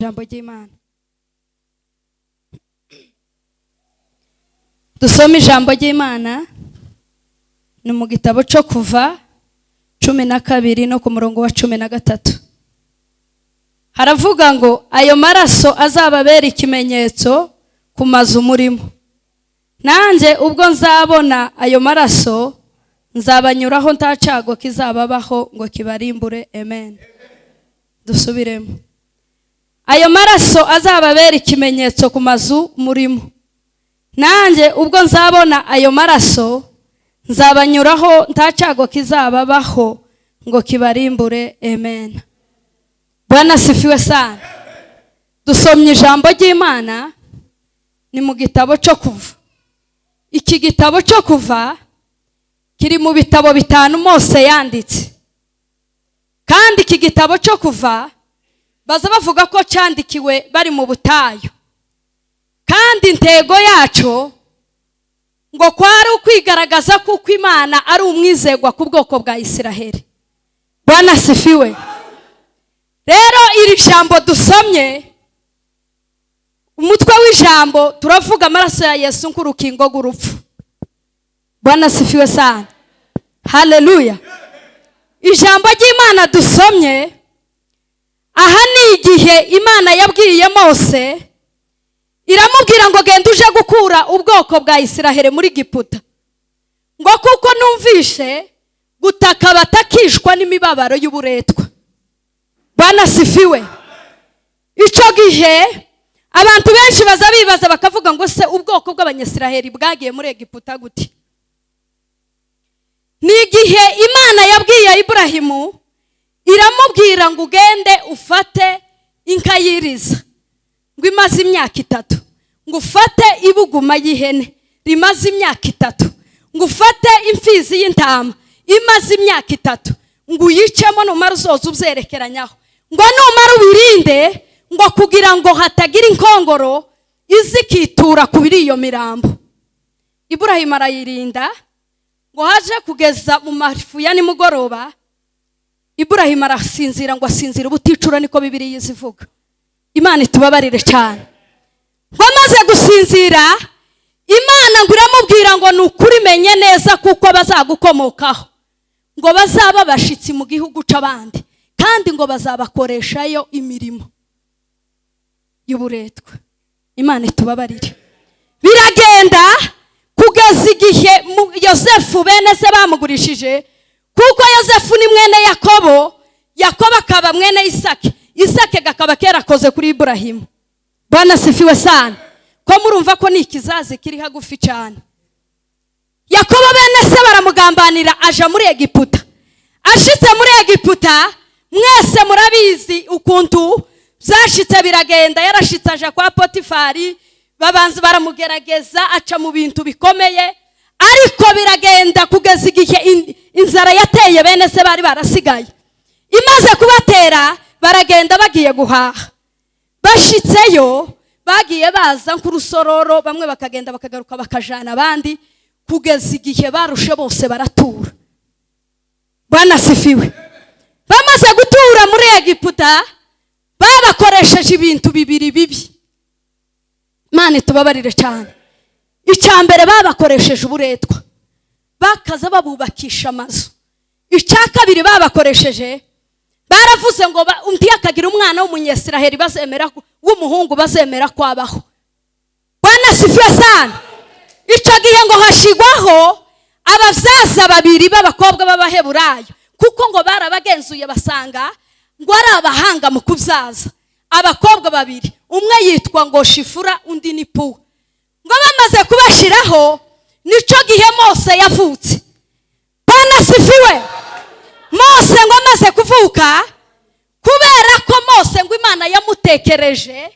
Ijambo ry'Imana, dusome ijambo ry'Imana ni mu gitabo cyo Kuva 12 no ku murongo wa 13. Haravuga ngo: "Ayo maraso azababera ikimenyetso ku mazu murimo. Nanjye ubwo nzabona ayo maraso, nzabanyuraho, nta cyago kizababaho ngo kibarimbure." Amen. Dusubiremo: "Ayo maraso azababera ikimenyetso ku mazu murimo. Nanjye ubwo nzabona ayo maraso, nzabanyuraho, nta cyago kizababaho ngo kibarimbure." Amen. Bwana asifiwe sana. Dusomye ijambo ry'Imana ni mu gitabo cyo Kuva. Iki gitabo cyo Kuva kiri mu bitabo 5 Mose yanditse, kandi iki gitabo cyo Kuva baza bavuga ko cyandikiwe bari mu butayu, kandi intego yacu ngo kwari ukwigaragaza kuko Imana ari umwizerwa ku bwoko bwa Isiraheli. Bwana asifiwe. Rero iri jambo dusomye, umutwe w'ijambo turavuga amaraso ya Yesu nk'urukingo rw'urupfu. Bwana asifiwe sana. Haleluya. Ijambo ry'Imana dusomye aha ni igihe Imana yabwiye Mose, iramubwira ngo: "Genda uje gukura ubwoko bwa Isiraheli muri Giputa, ngo kuko numvishe gutaka batakishwa n'imibabaro y'uburetwa." Bwana asifiwe. Icyo gihe abantu benshi baza bibaza bakavuga ngo: "Se ubwoko bw'Abanyasiraheli bwagiye muri Egiputa gute?" Ni igihe Imana yabwiye Iburahimu, iramubwira ngo: "Ugende ufate inka yiriza ngo imaze imyaka 3, ngo ufate ibuguma y'ihene rimaze imyaka 3, ngo ufate imfizi y'intama imaze imyaka 3, ngo uyicemo, numara uzoza ubyerekeranyaho, ngo numara ubirinde, ngo kugira ngo hatagira inkongoro izikitura ku biri iyo mirambo." Iburahimu arayirinda, ngo haje kugeza mu mafu ya nimugoroba, Iburahimu arasinzira, ngo asinzira ubuticura, niko Bibiliya izivuga. Imana itubabarire cyane. Ngo amaze gusinzira, Imana ngo iramubwira ngo: "Ni ukuri menye neza kuko bazagukomokaho ngo bazaba abashyitsi mu gihugu c'abandi, kandi ngo bazabakoreshayo imirimo y'uburetwa." Imana itubabarire. Biragenda kugeza igihe Yosefu bene se bamugurishije, kuko Yosefu ni mwene Yakobo, Yakobo akaba mwene Isake, Isake gakaba kerakoze kuri Iburahimu. Bwana asifiwe sana. Ko murumva ko ni ikizazi kiri hagufi cyane. Yakobo bene se baramugambanira, aja muri Egiputa. Ashitse muri Egiputa, mwese murabizi ukuntu byashitse biragenda. Yarashitse aja kwa Potifari, babanza baramugerageza, aca mu bintu bikomeye, ariko biragenda kugeza igihe inzara yateye bene se bari barasigaye. Imaze kubatera, baragenda bagiye guhaha. Bashitseyo, bagiye baza nk'urusororo, bamwe bakagenda bakagaruka bakajana abandi, kugeza igihe barushe bose baratura. Bwana asifiwe. Bamaze gutura muri Egiputa, babakoresheje ibintu bibiri bibi. Imana itubabarire cyane. Icya mbere, babakoresheje uburetwa, bakaza babubakisha amazu. Icya kabiri babakoresheje, baravuze ngo undi akagira umwana w'Umunyesiraheli bazemera w'umuhungu bazemera ko abaho. Bwana asifiwe sana. Icyo gihe ngo hashigwaho ababyaza babiri b'abakobwa b'Abaheburayo, kuko ngo barabagenzuye basanga ngo ari abahanga mu kubyaza. Abakobwa babiri, umwe yitwa ngo Shifura, undi ni Puwa. Ngo bamaze kubashyiraho, nicyo gihe Mose yavutse. Bwana asifiwe. Mose ngo amaze kuvuka, kubera ko Mose ngo Imana yamutekereje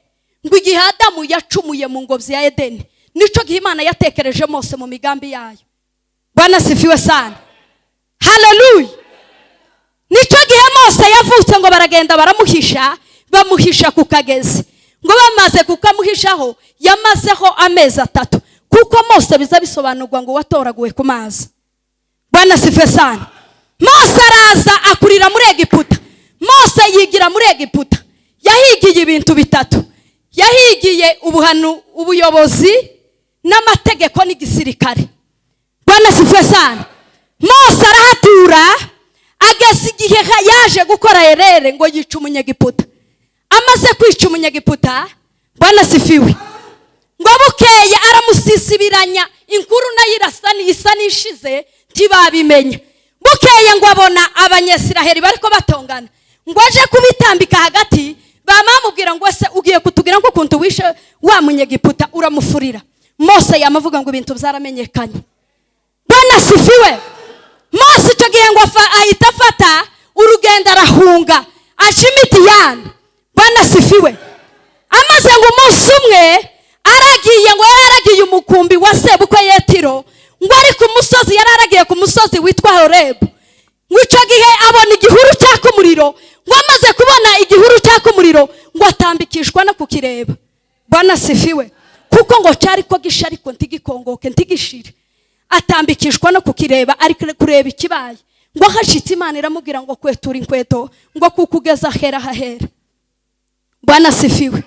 ngo igihe Adamu yacumuye mu ngobyi ya Edeni, nicyo gihe Imana yatekereje Mose mu migambi yayo. Bwana asifiwe sana. Haleluya. Nicyo gihe Mose yavutse, ngo baragenda baramuhisha, bamuhisha ku kagezi. Ngo bamaze kukamuhishaho, yamazeho amezi 3, kuko Mose biza bisobanurwa ngo watoraguwe ku mazi. Bwana asifiwe sana. Mose araza akurira muri Egiputa. Mose yigira muri Egiputa. Yahigiye ibintu bitatu: yahigiye ubuhanu, ubuyobozi n'amategeko n'igisirikare. Bwana asifiwe sana. Mose arahatura, ageze igihe yaje gukora erreur ngo yica Umunyegiputa. Amaze kwica Umunyegiputa, Bwana asifiwe, ngo bukeye aramusisibiranya, inkuru nayo irasa isa n'ishize, ntibabimenya. Bukeye ngo abona Abanyesiraheli bariko batongana, ngo aje kubitambika hagati, bamamubwira ngo: "Ese ugiye kutubwira ngo ukuntu wishe wa Munyegiputa uramufurira?" Mose yamavuga ngo ibintu byaramenyekanye. Bwana asifiwe. Mose icyo gihe ngo ahita afata urugendo, arahunga, aca i Midiyani. Bwana asifiwe. Amaze ngo umunsi umwe aragiye, ngo yari aragiye umukumbi wa sebukwe Yetiro, ngo ari ku musozi, yari aragiye ku musozi witwa Horebu. Ngo icyo gihe abona igihuru cyaka umuriro. Ngo amaze kubona igihuru cyaka umuriro, ngo atambikishwa no kukireba. Bwana asifiwe. Kuko ngo cyari ko gisha ariko ntigikongoke, ntigishire. Atambikishwa no kukireba, ari kureba ikibaye. Ngo hashitse, Imana iramubwira ngo: "Kwetura inkweto," ngo kuko ugeze ahera hahera. Bwana asifiwe.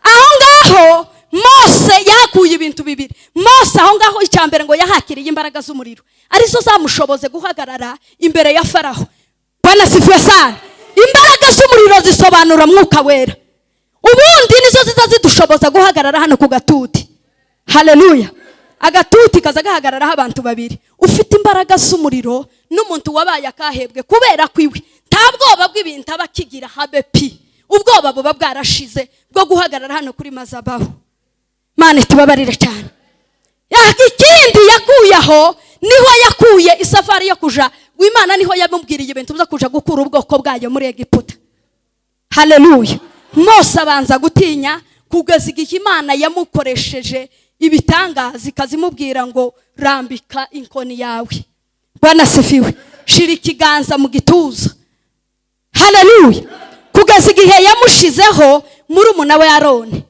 Aho ngaho Mose yahakuye ibintu bibiri. Mose aho ngaho, icya mbere, ngo yahakiriye imbaraga z'umuriro, arizo zamushoboze guhagarara imbere ya Faraho. Bwana asifiwe sana. Imbaraga z'umuriro zisobanura Mwuka Wera. Ubundi nizo ziza zidushoboza guhagarara hano ku gatuti. Haleluya. Agatuti kaza gahagararaho abantu babiri: ufite imbaraga z'umuriro n'umuntu wabaye akahebwe. Kubera ko iwe nta bwoba bw'ibintu aba akigira habe pi, ubwoba buba bwarashize bwo guhagarara hano kuri mazabahu. Mana itubabarire cyane. Ikindi yakuye aho, niho yakuye isafari yo kuja Imana, niho yamubwiriye ibintu byo kuja gukura ubwoko bwayo muri Egiputa. Haleluya. Mose abanza gutinya kugeza igihe Imana yamukoresheje ibitangaza, ikazimubwira ngo: "Rambika inkoni yawe." Bwana asifiwe. "Shira ikiganza mu gituza." Haleluya. Kugeza igihe yamushizeho murumuna we Aroni.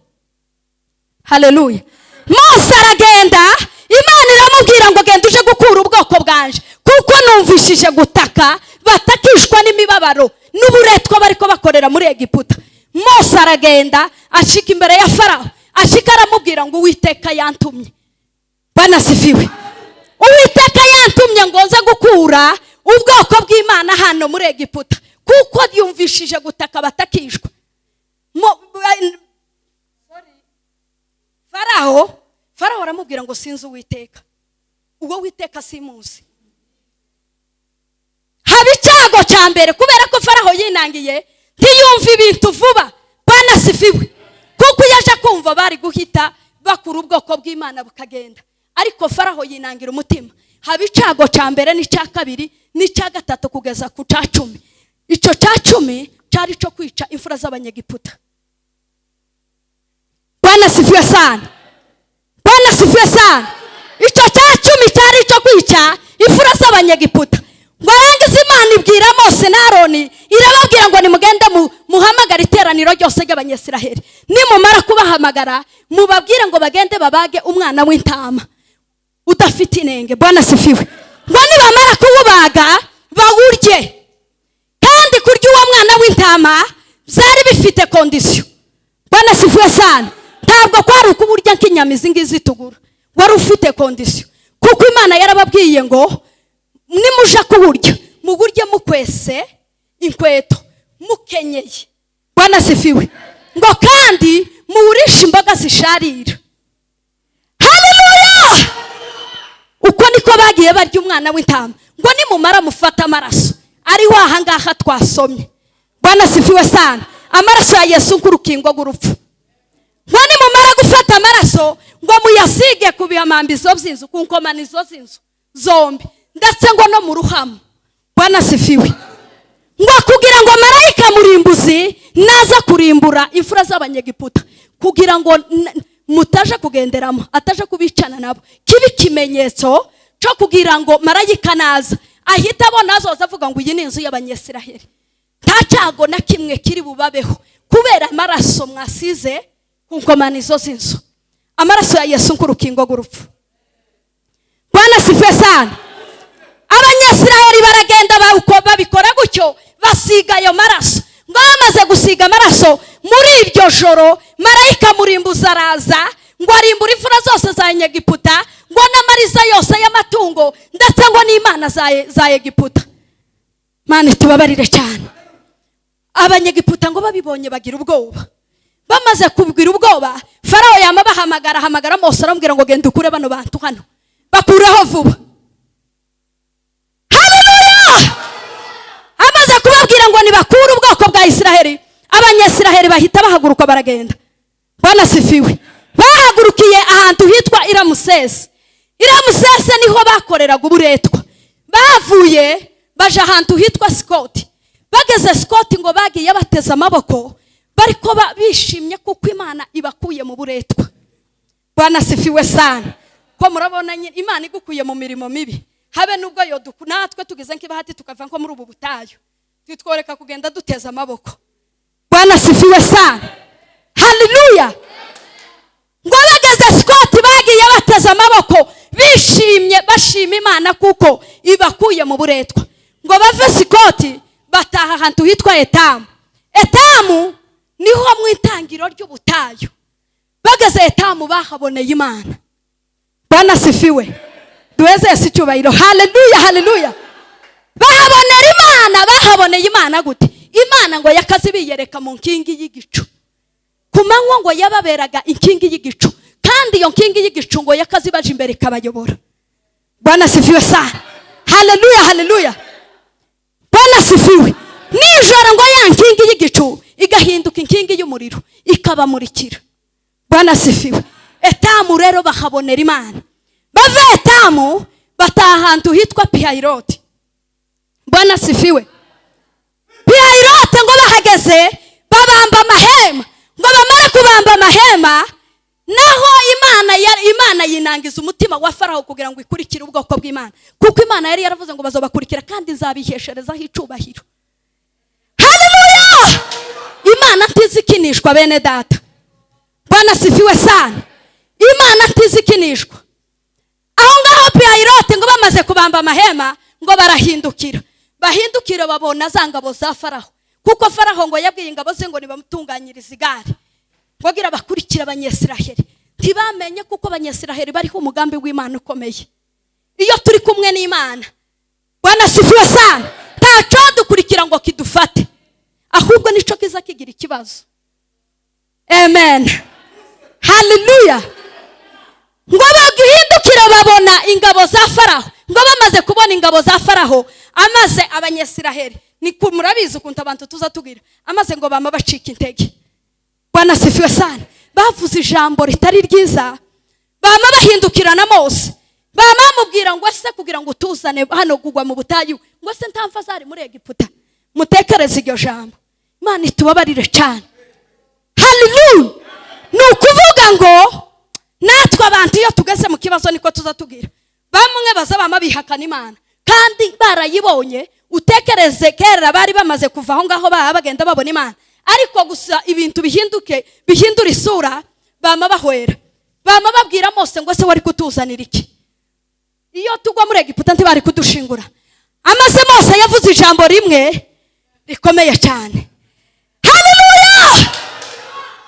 Haleluya. Mose aragenda, Imana iramubwira ngo: "Genda uje gukura ubwoko bwanje, kuko numvishije gutaka batakishwa n'imibabaro n'uburetwa bariko bakorera muri Egiputa." Mose aragenda, ashika imbere ya Farawo, ashika aramubwira ngo: "Uwiteka yantumye." Bwana asifiwe. "Uwiteka yantumye ngo nze gukura ubwoko bw'Imana hano muri Egiputa, kuko yumvishije gutaka batakishwa." Farawo aramubwira ngo: "Sinzi Uwiteka, uwo Witeka simuzi." Haba icyago cya mbere kubera ko Farawo yinangiye, ntiyumva ibintu vuba. Bwana asifiwe. Kuko iyo aje kumva, bari guhita bakura ubwoko bw'Imana bukagenda, ariko Faraho yinangira umutima. Haba icyago cya mbere n'icya kabiri n'icya gatatu kugeza ku cya 10. Icyo cya 10 cyari icyo kwica imfura z'Abanyegiputa. Bwana asifiwe sana. Bwana asifiwe sana. Icyo cya 10 cyari icyo kwica imfura z'Abanyegiputa. Ngo arangize, Imana ibwira Mose na Aroni, irababwira ngo: "Nimugende muhamagare iteraniro ryose ry'Abanyesiraheli. Nimumara kubahamagara, mubabwire ngo bagende babage umwana w'intama udafite inenge." Bwana asifiwe. Ngo nibamara kuwubaga bawurye. Kandi kurya uwo mwana w'intama byari bifite condition. Bwana asifiwe sana. Ntabwo kwari ukuburya nk'inyama izi ngizi tugura, wari ufite condition, kuko Imana yarababwiye ngo: "Nimuja kuwurya, mugurye mukwese inkweto, mukenyeye." Bwana asifiwe. Ngo kandi muwurishe imboga zisharira. Haleluya. Uko niko bagiye barya umwana w'intama. Ngo nimumara mufate amaraso ari wahangaha twasomye. Bwana asifiwe sana. Amaraso ya Yesu nk'urukingo rw'urupfu. Ngo nimumara gufata amaraso, ngo muyasige ku bihamambizo by'inzu, ku nkomanizo z'inzu zombi, ndetse ngo no mu ruhamo. Bwana asifiwe. Ngo kugira ngo marayika murimbuzi naza kurimbura imfura z'Abanyegiputa, kugira ngo mutaje kugenderamo, ataje kubicana nabo, kibe ikimenyetso cyo kugira ngo marayika naza ahita abona, azoza avuga ngo: "Iyi ni inzu y'Abanyesiraheli, nta cyago na kimwe kiri bubabeho kubera amaraso mwasize ku nkomanizo z'inzu." Amaraso ya Yesu nk'urukingo rw'urupfu. Bwana asifiwe sana. Abanyesiraheli baragenda babikora gutyo, basiga ayo maraso. Ngo bamaze gusiga amaraso, Muri iryo joro marayika murimbuza araza ngo arimbure imfura zose za Egiputa, ngo n'amariza yose y'amatungo, ndetse ngo n'imana za Egiputa. Mana tubabarire cyane. Abanyegiputa ngo babibonye bagira ubwoba. Bamaze kubwira ubwoba, Farawo yama bahamagara, ahamagara Mose, aramubwira ngo genda ukure bano bantu hano, bakureho vuba. Haleluya! Amaze kubabwira ngo nibakure ubwoko bwa Isiraheli, Abanyesiraheli bahita bahaguruka baragenda. Bwana sifiwe. Bahagurukiye ahantu hitwa Iramusese. Iramusese niho bakoreraga uburetwa. Bavuye baje ahantu hitwa Sikoti. Bageze Sikoti ngo bagiye bateze amaboko, bariko bishimye kuko Imana ibakuye mu buretwa. Bwana sifiwe sana. Ko murabona nyine Imana igukuye mu mirimo mibi, habe nubwo yo natwe tugize nk'ibahati tukava nko muri ubu butayu, twitworeka kugenda duteze amaboko. Bwana sifiwe sana. Haleluya. Ngo bageze Sikoti bagiye bateze amaboko bishimye, bashima Imana kuko ibakuye mu buretwa. Ngo bave Sikoti bataha ahantu hitwa Etamu. Etamu niho mu itangiro ry'ubutayu. Bageze Etamu bahaboneye Imana. Bwana sifiwe. Duheze Yesu icyubahiro. Haleluya, haleluya. Bahabonera Imana. Bahaboneye Imana gute? Imana ngo yakazi biyereka mu nkingi y'igicu. Ku manywa ngo yababeraga inkingi y'igicu, kandi iyo nkingi y'igicu ngo yakazi baje imbere ikabayobora. Bwana sifiwe sana. Haleluya, haleluya. Bwana sifiwe. Nijoro ngo ya nkingi y'igicu igahinduka inkingi y'umuriro ikabamurikira. Bwana sifiwe. Etamu rero bahabonera Imana. Bave Etamu bataha ahantu hitwa Pihayiroti. Bwana sifiwe. Pihayirote ngo bahageze babamba amahema. Ngo bamare kubamba amahema, naho Imana yinangiza umutima wa Farawo kugira ngo ikurikire ubwoko bw'Imana, kuko Imana yari yaravuze ngo bazobakurikira kandi nzabihesherezaho icubahiro. Haleluya! Imana ntizikinishwa bene data. Bwana sifiwe sana. Imana ntizikinishwa. Aho ngaho Pihayirote ngo bamaze kubamba amahema ngo barahindukira, bahindukira babona za ngabo za Farawo, kuko Farawo ngo yabwiye ingabo ze ngo nibamutunganyirize igare ngo gira bakurikira Abanyesiraheli. Ntibamenye kuko Abanyesiraheli bariho umugambi w'Imana ukomeye. Iyo turi kumwe n'Imana, Bwana sifiwe sana, ntaco dukurikira ngo kidufate, ahubwo nico kiza kigira ikibazo. Amen. Haleluya. Ngo bagihindukira babona ingabo za Farawo. Ngo bamaze kubona ingabo za Farawo, amaze Abanyesiraheli, ni murabizi ukuntu abantu tuza tugira, amaze ngo bama bacika intege. Bwana sifiwe sana. Bavuze ijambo ritari ryiza, bama bahindukira na Mose, bama bamubwira ngo ese kugira ngo utuzane hano kugwa mu butayu, ngo se ntamfa zari muri Egiputa. Mutekereze iryo jambo. Imana itubabarire cyane. Haleluya. Ni ukuvuga ngo natwe abantu iyo tugeze mu kibazo niko tuza tugira. Bamwe baza bama bihakana Imana kandi barayibonye. Utekereze kera bari bamaze kuva aho ngaho baba bagenda babona Imana, ariko gusa ibintu bihinduke, bihindura isura, bama bahwera, bama babwira Mose ngo se wari kutuzanira iki? Iyo tugwa muri Egiputa ntibari kudushingura. Amaze Mose yavuze ijambo rimwe rikomeye cyane. Haleluya!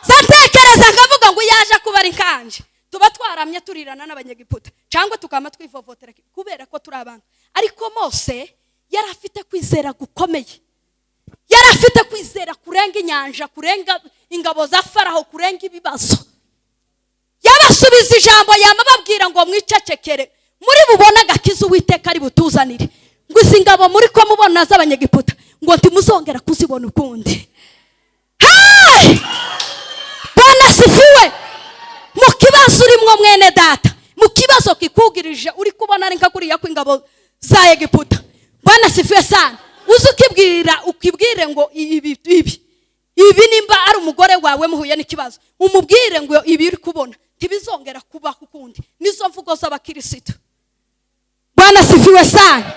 Zantekereza nkavuga ngo yaje kuba ari kanje, tuba twaramye turirana n'Abanyegiputa cyangwa tukama twivovotera kubera ko turi abantu. Ariko Mose yari afite kwizera gukomeye, yari afite kwizera kurenga inyanja, kurenga ingabo za Farawo, kurenga ibibazo. Yabasubiza ijambo yama babwira ngo mwicecekere, muri bubone agakiza Uwiteka ari butuzanire. Ngo izi ngabo muri ko mubona z'Abanyegiputa ngo ntimuzongera kuzibona ukundi. Hey! Bwana sifiwe. Mu kibazo urimwo mwene data, mu kibazo kikugirije uri kubona ari nka kuriya kw'ingabo za Egiputa. Bwana sifiwe sana. Uzi ukibwira, ukibwire ngo ibi ibi ibi, nimba ari umugore wawe muhuye n'ikibazo, umubwire ngo ibi uri kubona ntibizongera kubaho ukundi. Nizo mvugo z'abakirisitu. Bwana sifiwe sana.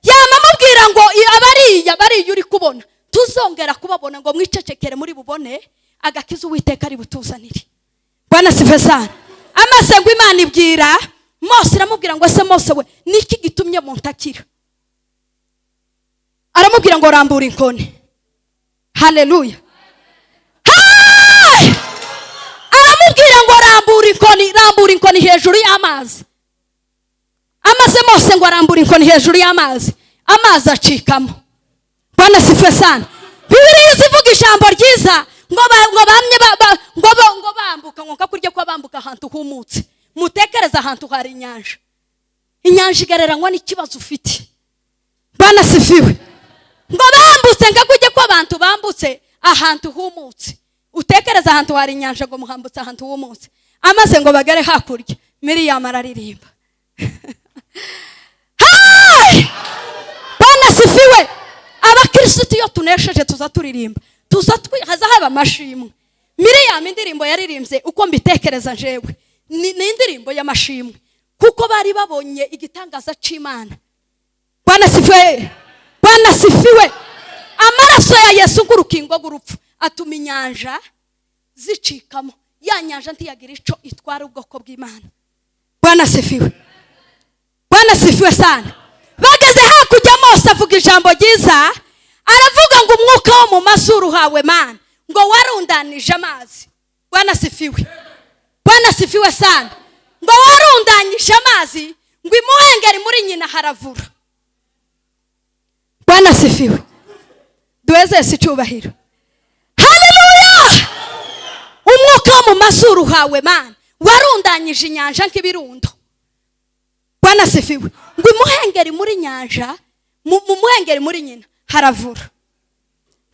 Yama amubwira ngo abariya bariya uri kubona tuzongera kubabona, ngo mwicecekere muri bubone agakiza Uwiteka ari butuzanire. Bwana sifiwe sana. Amaze ngo Imana ibwira Mose, iramubwira ngo ese Mose we niki gitumye muntakira? Aramubwira ngo rambura inkoni. Haleluya. Rambura inkoni, rambura inkoni hejuru y'amazi. Amaze Mose ngo arambura inkoni hejuru y'amazi, amazi acikamo. Bwana asifiwe sana. Bibiliya izivuga ijambo ryiza ngo ngo bamye ngo bambuka, ngo nka kurya ko bambuka ahantu humutse. Mutekereze ahantu hari inyanja. Inyanja igereranywa n'ikibazo ufite. Bwana asifiwe. Ngo bambutse nka kurya ko abantu bambutse ahantu humutse. Utekereze ahantu hari inyanja, ngo muhambutse ahantu humutse. Amaze ngo bagere hakurya, Miriam araririmba. Hai! Bwana asifiwe. Abakirisitu iyo tunesheje tuza turirimba, tuza haza haba amashimwe. Miriam indirimbo yaririmbye, uko mbitekereza njewe, ni indirimbo y'amashimwe, kuko bari babonye igitangaza c'Imana. Bwana asifiwe. Bwana asifiwe. Amaraso ya Yesu nk'urukingo rw'urupfu atuma inyanja zicikamo. Ya nyanja ntiyagira ico itwara ubwoko bw'Imana. Bwana asifiwe. Bwana asifiwe sana. Bageze hakurya, Mose avuga ijambo ryiza, aravuga ngo umwuka wo mu mazuru hawe Mana ngo warundanije amazi. Bwana asifiwe. Bwana asifiwe sana. Ngo warundanyije amazi, ngo imuhengeri muri nyina haravura. Bwana asifiwe. Duheze Yesu icyubahiro. Haleluya. Umwuka wo mu mazuru hawe Mana warundanyije inyanja nk'ibirundo. Bwana asifiwe. Ngo imuhengeri muri nyanja, mu muhengeri muri nyina haravura.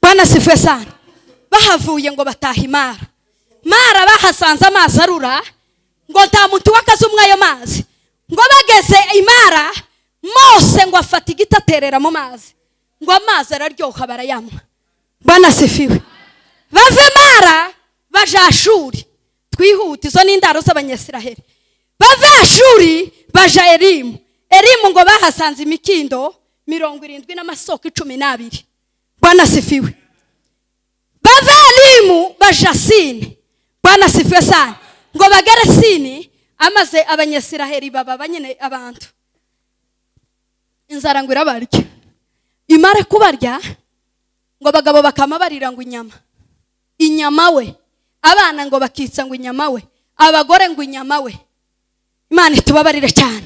Bwana asifiwe sana. Bahavuye ngo bataha Imara. Mara bahasanze amazi arura, ngo nta muntu wakaze umwe ayo mazi. Ngo bageze Imara, Mose ngo afata igiti aterera mu mazi, ngo amazi araryoha, barayanywa. Bwana asifiwe. Bave Mara baja Ashuri. Twihute, izo ni indaro z'Abanyesiraheli. Bave Ashuri baja Elimu. Elimu ngo bahasanze imikindo 70 n'amasoko 12. Bwana asifiwe. Bave Elimu baja Sini. Bwana asifiwe sana. Ngo bagere Sini, amaze Abanyesiraheli baba banyene abantu. Inzara ngo irabarya. Imare kubarya, ngo abagabo bakama barira ngo inyama. Inyama we. Abana ngo bakitsa ngo inyama we. Abagore ngo inyama we. Imana itubabarire cyane.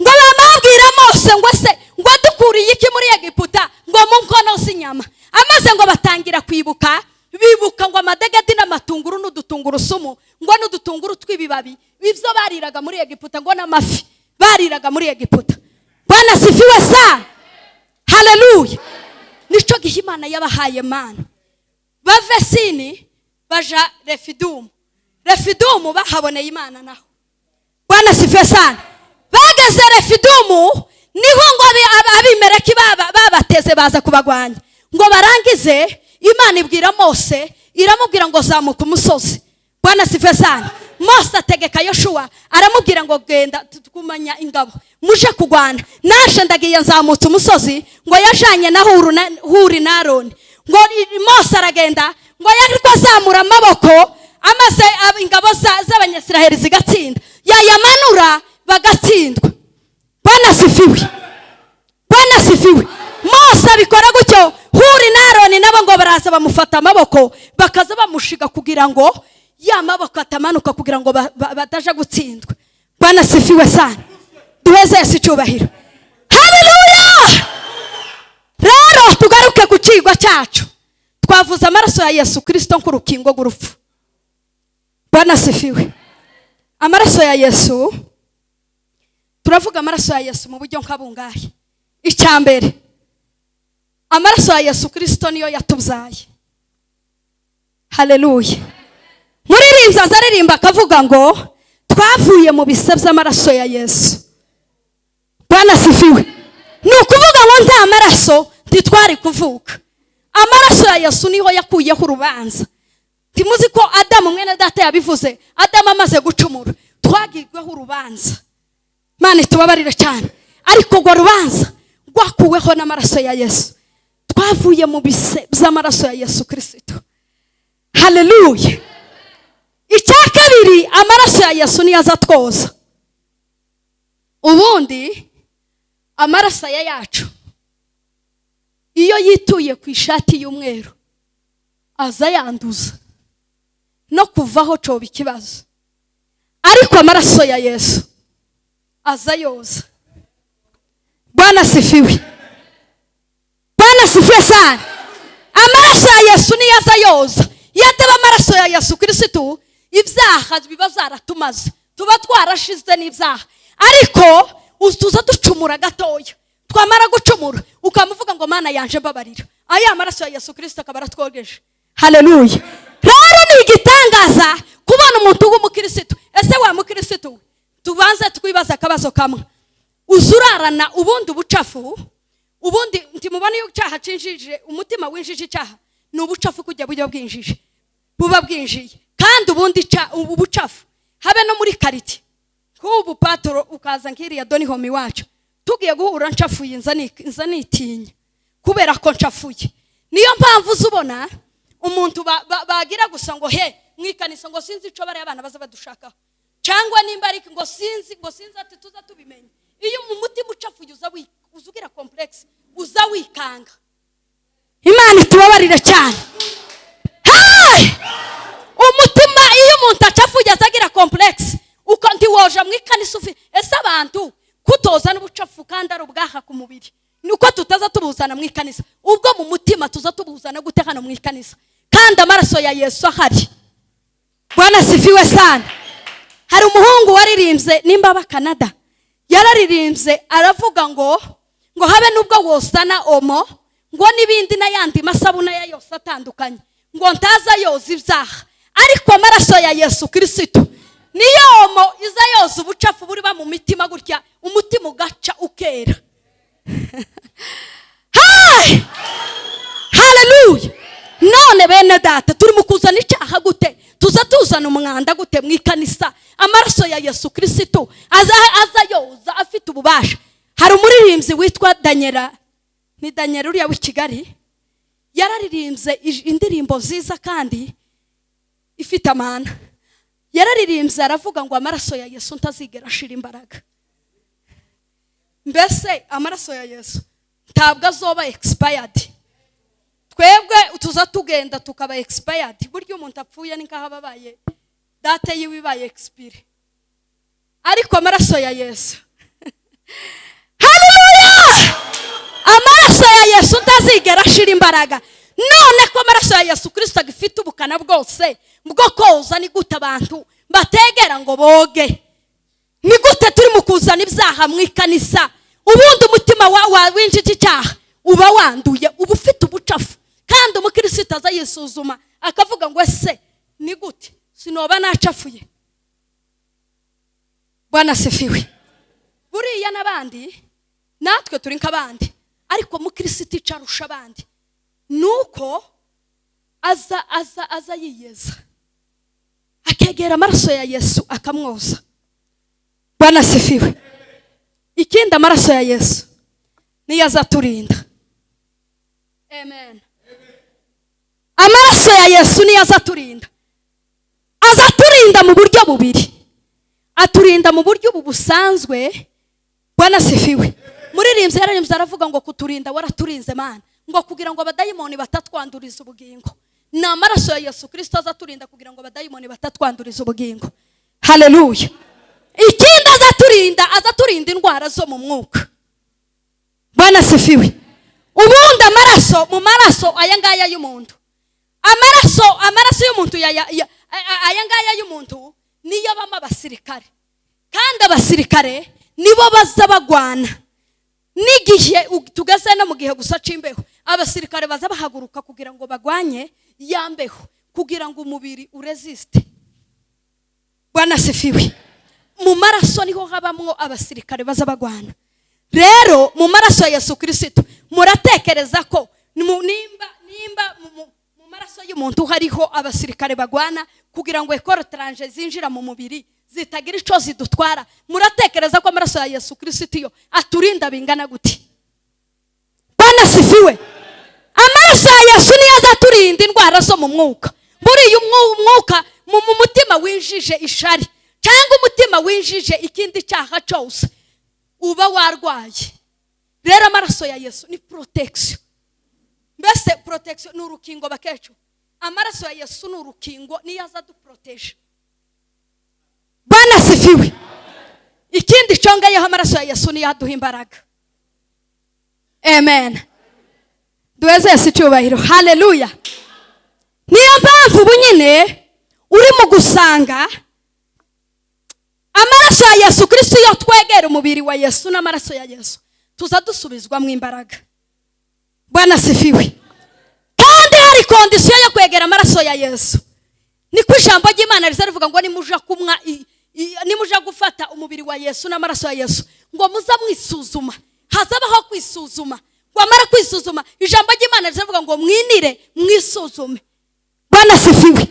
Ngo bamabwira Mose ngo se ngo dukuriye iki muri Egiputa, ngo mu nkono z'inyama. Amaze ngo batangira kwibuka, bibuka ngo amadegedi n'amatunguru n'udutungurusumu, ngo n'udutunguru tw'ibibabi, ibyo bariraga muri Egiputa, ngo n'amafi bariraga muri Egiputa. Bwana asifiwe sana. Haleluya. Nico gihe Imana yabahaye mana. Bave Sini baja Refidumu. Refidumu bahaboneye Imana naho. Bwana asifiwe sana. Bageze Refidumu niho ngo Abimeleki babateze baza kubagwanya. Ngo barangize, Imana ibwira Mose, iramubwira ngo zamuka umusozi. Bwana asifiwe sana. Mose ategeka Yoshua, aramubwira ngo genda kumanya ingabo, muje kugwana. Naje ndagiye nzamutse umusozi. Ngo yajanye na Huru na Huri na Aroni. Ngo Mose aragenda, ngo yariko azamura amaboko, amaze ingabo z'Abanyasiraheli zigatsinda, yayamanura bagatsindwa. Bwana asifiwe. Bwana asifiwe. Mose abikora gutyo, Huri na Aroni nabo ngo baraza bamufata amaboko, bakaza bamushiga kugira ngo ya maboko atamanuka, kugira ngo bataja gutsindwa. Bwana asifiwe sana. Duheze Yesu icyubahiro. Haleluya. Rero tugaruke ku cigwa cyacu. Twavuze amaraso ya Yesu Kristo nk'urukingo rw'urupfu. Bwana asifiwe. Amaraso ya Yesu, turavuga amaraso ya Yesu mu buryo nk'abungahe. Icya mbere, amaraso ya Yesu Kristo niyo yatubyaye. Haleluya. Muririmbyi azaririmba akavuga ngo twavuye mu bise by'amaraso ya Yesu. Bwana asifiwe. Ni ukuvuga ngo nta maraso ntitwari kuvuka. Amaraso ya Yesu niho yakuyeho urubanza. Ntimuzi ko Adamu mwene data yabivuze, Adamu amaze gucumura twagirweho urubanza. Imana itubabarire cyane. Ariko urwo rubanza rwakuweho n'amaraso ya Yesu. Twavuye mu bise by'amaraso ya Yesu Kristo. Haleluya. Icya kabiri, amaraso ya Yesu niyo aza twoza. Ubundi amaraso ya yacu iyo yituye ku ishati y'umweru aza yanduza, no kuvaho coba ikibazo. Ariko amaraso ya Yesu aza yoza. Bwana sifiwe, Bwana sifiwe sana. Amaraso ya Yesu niyo aza yoza. Iyo ataba amaraso ya Yesu Kirisitu, ibyaha biba byaratumaze, tuba twarashize n'ibyaha. Ariko tuza ducumura gatoya, twamara gucumura ukamuvuga ngo Mana yanje mbabarira, aya maraso ya Yesu Kirisito akaba aratwogeje. Haleluya! Rero ni igitangaza kubona umuntu w'umukirisitu. Ese wa mukirisitu we, tubanze twibaze akabazo kamwe: uza urarana ubundi ubucafu? Ubundi ntimubona iyo icyaha cinjije umutima, winjije icyaha, ni ubucafu kujya bujya bwinjije, buba bwinjiye. Kandi ubundi ubucafu habe no muri kariti, nk'ubu patoro ukaza nk'iriya Donny Home iwacu, tugiye guhura ncafuye, nza nitinya kubera ko ncafuye. Niyo mpamvu uza ubona umuntu bagira gusa ngo he mwikanisa, ngo sinzi ico bariya abana baza badushakaho, cyangwa nimba ari ngo sinzi, ngo sinzi, ati tuza tubimenye. Iyo mu mutima ucafuye, uza ugira complexe, uza wikanga. Imana itubabarire cyane. Hey! Umutima, iyo umuntu acafuye, azagira complexe, uko ntiwoja mu ikanisa ese abantu kutoza n'ubucafu kandi ari ubwaha ku mubiri, nuko tutaza tubuzana mu ikanisa? Ubwo mu mutima tuza tubuzana gute hano mu ikanisa kandi amaraso ya Yesu ahari? Bwana sifiwe sana. Hari umuhungu waririmbye, nimba aba Canada, yararirimbye aravuga ngo habe nubwo wosana Omo, ngo n'ibindi n'ayandi masabune ya yose atandukanye, ngo ntaza yoza ibyaha, ariko amaraso ya Yesu Kirisitu niyo Omo iza yoza ubucafu buriba mu mitima gutya, umutima ugaca ukera. Hai! Haleluya! None bene data, turi mu kuzana icyaha gute? Tuza tuzana umwanda gute mu ikanisa, amaraso ya Yesu Kirisitu aza yoza, afite ububasha? Hari umuririmbyi witwa Daniela, ni Daniela uriya w'i Kigali, yararirimbye indirimbo nziza kandi ifite amana. Yararirimbye aravuga ngo amaraso ya Yesu ntazigera ashira imbaraga. Mbese amaraso ya Yesu ntabwo azoba expired. Twebwe tuza tugenda tukaba expired. Burya umuntu apfuye ni nk'aho aba abaye date yiwe ibaye expire, ariko amaraso ya Yesu, haleluya, amaraso ya Yesu ntazigera ashira imbaraga. None ko amaraso ya Yesu Kirisito agifite ubukana bwose bwo koza, ni gute abantu bategera ngo boge? Ni gute turi mu kuzana ibyaha mu ikanisa? Ubundi umutima winjije icyaha uba wanduye, uba ufite ubucafu. Kandi umukirisitu aza yisuzuma akavuga ngo ese ni gute sinoba nacafuye? Bwana sifiwe. Buriya n'abandi, natwe turi nk'abandi, ariko mukirisitu icyo arusha abandi ni uko aza yiyeza, akegera amaraso ya Yesu akamwoza. Bwana sifiwe. Ikindi, amaraso ya Yesu niyo aza aturinda. Amen. Amaraso ya Yesu niyo aza aturinda. Aza aturinda mu buryo bubiri. Aturinda mu buryo ubu busanzwe. Bwana sifiwe. Muririmbyi yararimbye aravuga ngo kuturinda waraturinze Mana, ngo kugira ngo abadayimoni batatwanduriza ubugingo. Ni amaraso ya Yesu Kirisito aza aturinda kugira ngo abadayimoni batatwanduriza ubugingo. Haleluya! Ikindi aza aturinda, aza aturinda indwara zo mu mwuka. Bwana sifiwe. Ubundi amaraso, mu maraso aya ngaya y'umuntu, amaraso y'umuntu aya ngaya y'umuntu niyo abamo abasirikare, kandi abasirikare nibo baza bagwana. N'igihe tugeze no mu gihe gusa c'imbeho, abasirikare baza bahaguruka kugira ngo bagwanye ya mbeho, kugira ngo umubiri uresiste. Bwana sifiwe. Mu maraso niho habamwo abasirikare baza bagwana. Rero mu maraso ya Yesu Kirisito, muratekereza ko nimba mu maraso y'umuntu hariho abasirikare bagwana kugira ngo corps étranger zinjira mu mubiri zitagira ico zidutwara, muratekereza ko amaraso ya Yesu Kirisito yo aturinda bingana gute? Bwana sifiwe. Amaraso ya Yesu niyo azaturinda indwara zo mu mwuka. Buriya umwuka mu mutima winjije ishari cyangwa umutima winjije ikindi cyaha cyose, uba warwaye. Rero amaraso ya Yesu ni protection. Mbese protection ni urukingo bakecu. Amaraso ya Yesu ni urukingo, niyo aza duproteje. Bwana asifiwe. Ikindi congeyeho, amaraso ya Yesu niyo aduha imbaraga. Amen. Duheze Yesu icyubahiro. Haleluya. Niyo mpamvu ubu nyine uri mu gusanga amaraso ya Yesu Kristo, iyo twegera umubiri wa Yesu n'amaraso ya Yesu, tuza dusubizwamo imbaraga. Bwana asifiwe. Kandi hari condition yo kwegera amaraso ya Yesu. Niko ijambo ry'Imana riza rivuga ngo nimuja kumwa, nimuja gufata umubiri wa Yesu n'amaraso ya Yesu, ngo muza mwisuzuma, hazabaho kwisuzuma. Wamara kwisuzuma, ijambo ry'Imana riza rivuga ngo mwinire mwisuzume. Bwana asifiwe.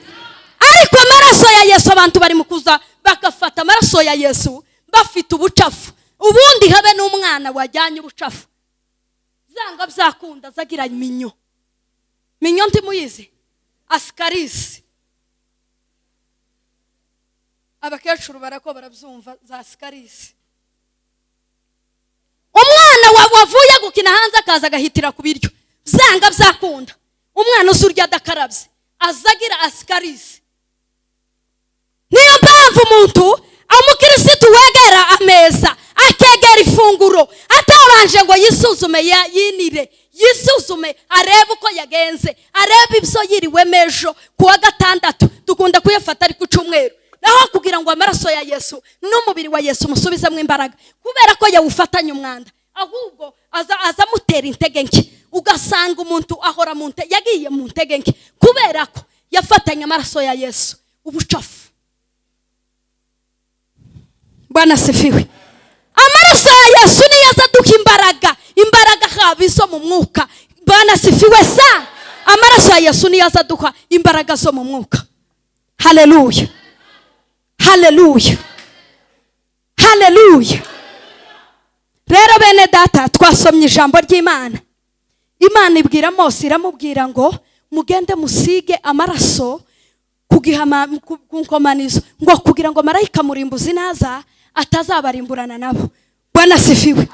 Ariko amaraso ya Yesu, abantu bari mu kuza bagafata amaraso ya Yesu bafite ubucafu. Ubundi habe n'umwana wajyanye ubucafu, zanga byakunda zagira minyo. Minyo ntimuyizi? Ascaris. Abakecuru barako barabyumva za ascaris. Umwana wavuye gukina hanze akaza agahitira ku biryo, byanga byakunda umwana uzurya adakarabye azagira ascaris. Niyo mpamvu umuntu umukirisitu wegera ameza, akegera ifunguro, atabanje ngo yisuzume, yinire, yisuzume, arebe uko yagenze, arebe ibyo yiriwemo ejo ku wa gatandatu, dukunda kuyafata ari ku cyumweru, naho kugira ngo amaraso ya Yesu n'umubiri wa Yesu musubizemo imbaraga, kubera ko yawufatanye umwanda, ahubwo aza amutera intege nke. Ugasanga umuntu ahora mu yagiye mu ntege nke kubera ko yafatanye amaraso ya Yesu ubucafu. Bwana asifiwe. Amaraso ya Yesu niyo aza aduha imbaraga, imbaraga haba izo mu mwuka. Bwana asifiwe sa. Amaraso ya Yesu niyo aza aduha imbaraga zo mu mwuka. Haleluya, haleluya, haleluya. Rero bene data, twasomye ijambo ry'Imana. Imana ibwira Mose, iramubwira ngo mugende musige amaraso ku nkomanizo, ngo kugira ngo marayika murimbuzi naza atazabarimburana nabo. Bwana asifiwe.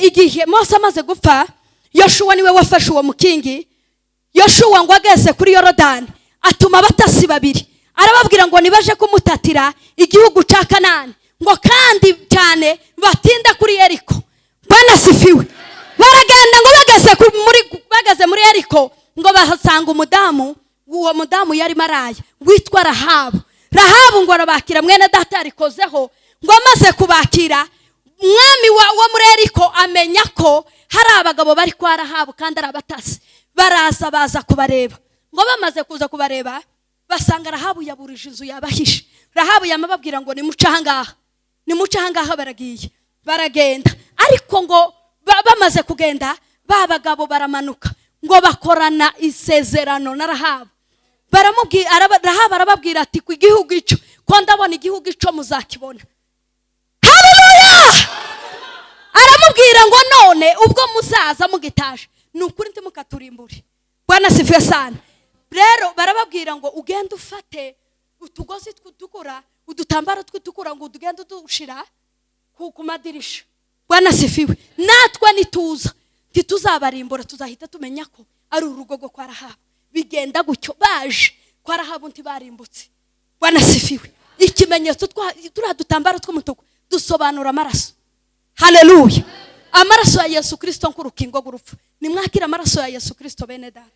Igihe Mose amaze gupfa, Yoshuwa niwe wafashe uwo mukingi. Yoshuwa ngo ageze kuri Yorodani atuma abatasi babiri, arababwira ngo nibaje kumutatira igihugu cya Kanani, ngo kandi cyane batinda kuri Yeriko. Bwana asifiwe. Baragenda, ngo bageze muri Yeriko, ngo bahasanga umudamu. Uwo mudamu yari maraya witwa Rahabu. Rahabu ngo arabakira. Mwene data, yarikozeho ngo amaze kubakira, umwami wo muri Yeriko amenya ko hari abagabo bari kwa Rahabu kandi ari abatasi. Baraza, baza kubareba. Ngo bamaze kuza kubareba, basanga Rahabu yaburije inzu, yabahishe. Rahabu yamababwira ngo nimuce ahangaha, nimuce ahangaha. Baragiye, baragenda. Ariko ngo bamaze kugenda, ba bagabo baramanuka, ngo bakorana isezerano na Rahabu. Baramubwira, Rahabu arababwira ati ku gihugu ico ko ndabona, igihugu ico muzakibona. Haleluya. Aramubwira ngo none ubwo muzaza mugitaje, ni ukuri ntimukaturimbure. Bwana asifiwe sana. Rero barababwira ngo ugende ufate utugozi tw'utukura, udutambaro tw'utukura, ngo ugende udushira ku madirisha. Bwana asifiwe. Natwe nituza ntituzabarimbura, tuzahita tumenya ko ari urugo rwo kwa Rahabu. Bigenda gutyo, baje kwa Rahabu ntibarimbutse. Bwana asifiwe. Ikimenyetso, turiya dutambaro tw'umutuku dusobanura amaraso. Haleluya. Amaraso ya Yesu Kristo nk'urukingo rw'urupfu. Nimwakira amaraso ya Yesu Kristo, bene data.